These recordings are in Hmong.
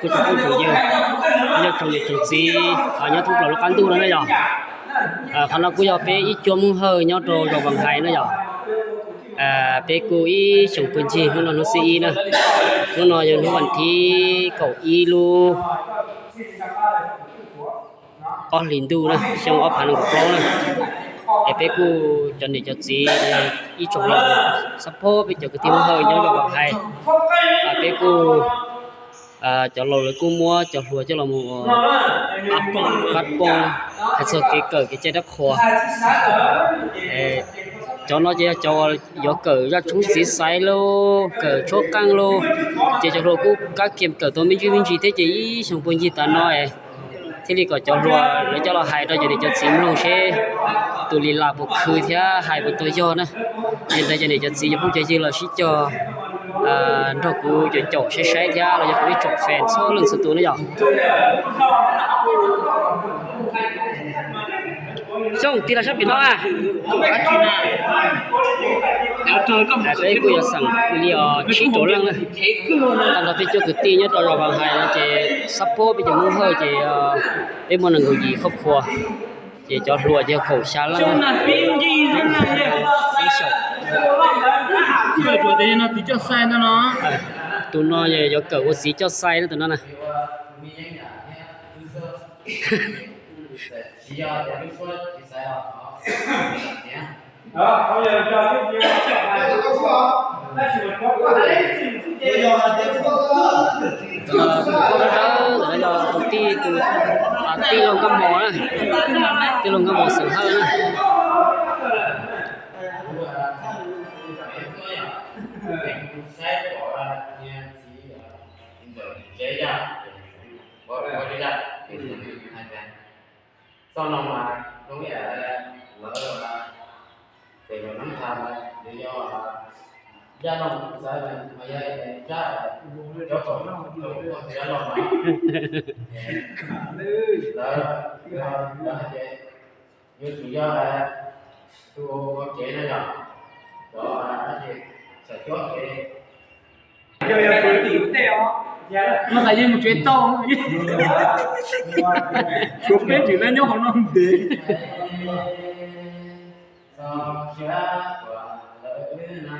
Kuv tsoom phooj tsoom ywg, nyob tsoom niam tsoom txiv nyob thoob plaws lub qab ntuj no na yog. Qhov no kuj yog peb ib cuab Hmoob Hawj nyob rau zos Vaj Hais na yog. Peb kuj ib xyoos puag ncig, hnub no hnub xiab ib na, hnub no yog hnub vas thib kaum ib lub ob hlis ntuj na, xyoo ob phav nees nkaum plaub na. Es peb kuj cov niam cov txiv ib tsoom los xab phob peb cov kwv tij Hmoob Hawj nyob zos Vaj Hais. Peb kuj cov laus lawv kuj muab cov hluas coj los mus ua qab poob, hais txog kev kawm kev cai dab qhuas. Cov no ces yog cov yuav kawm zaj tshoob txiv xaiv lauj, kawm tshuab qeej lauj, ces cov hluas kuj kab kiam kawm tau me ntsis me ntsis thiab ces ib xyoos puag ncig tas no es thiaj li kom cov hluas lawv coj los hais rau cov niam cov txiv mloog seb tus li las puas khwv thiab hais puas tau yog na. Yog li ntawd cov niam cov txiv cov phooj cov ywg los sib cog nrog kuv caum caum saib saib thiab los yog kuv ib tsoom fans txhua leej txhua tus na yog. Xyoo tig los sab pem no na. Peb kuj yuav xeem li os tsib rau leej na. Tag nrho peb cov kwv tij nyob rau zos Vaj Hais no ces xab phob peb cov Hmoob Hawj ces peb muaj nees nkaum yim khoj khua, ces cov hluas ces yog kaum xya leej. Tus no yuav kawm ua txiv coj xais na tus no na. Tus no yog tus tij, tus tij laug Nkauj Mos na, tij laug Nkauj Mos xeem Hawj na. Txoj no mas zoo ib yam lawv tes los nab tha, nws yog Yaj Looj xav mas yog zaj cov kom rau Yaj Looj mas lawv, lawv hais tias yuav tsum yog tus ua kev no yog cov txawm cuab kev. Mas yeej mus tsev tau, peb tsis lawv nyob hauv no ntev. Txog siav tuaj lawm na,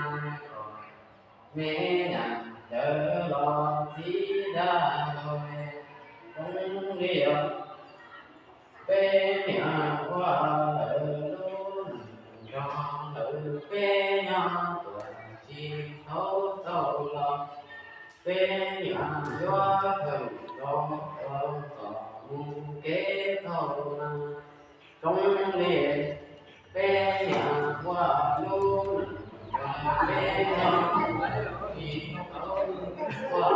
me nyuam ntawd los txiv dag lawm, zoo li peb niam ua lawm lub neej nrog lawm, peb nyob tuaj tsis thaub tau los, peb niam yuav kawm nrog tau txoj mus kev tau na. Zoo li peb niam ua lub neej nrog peb nyob, tsis thaub ua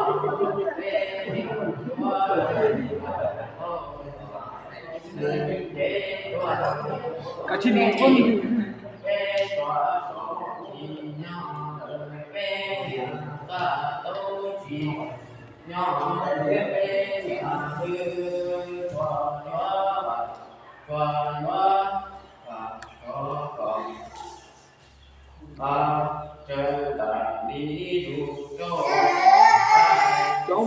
peb niam yuav kawm nrog tau txoj mus kev tau na. Peb tuaj tsis nyob, peb niam txaj tau tsis nyob, peb niam twb tuaj yuav, tuaj yuav kom tsawg tas li ib tus rau, rau lawv, yuav lawv, kom kom kom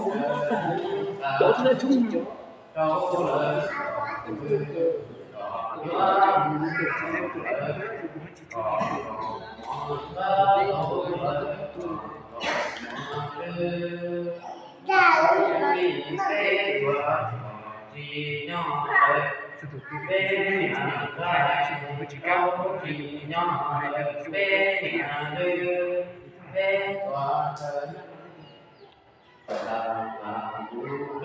kom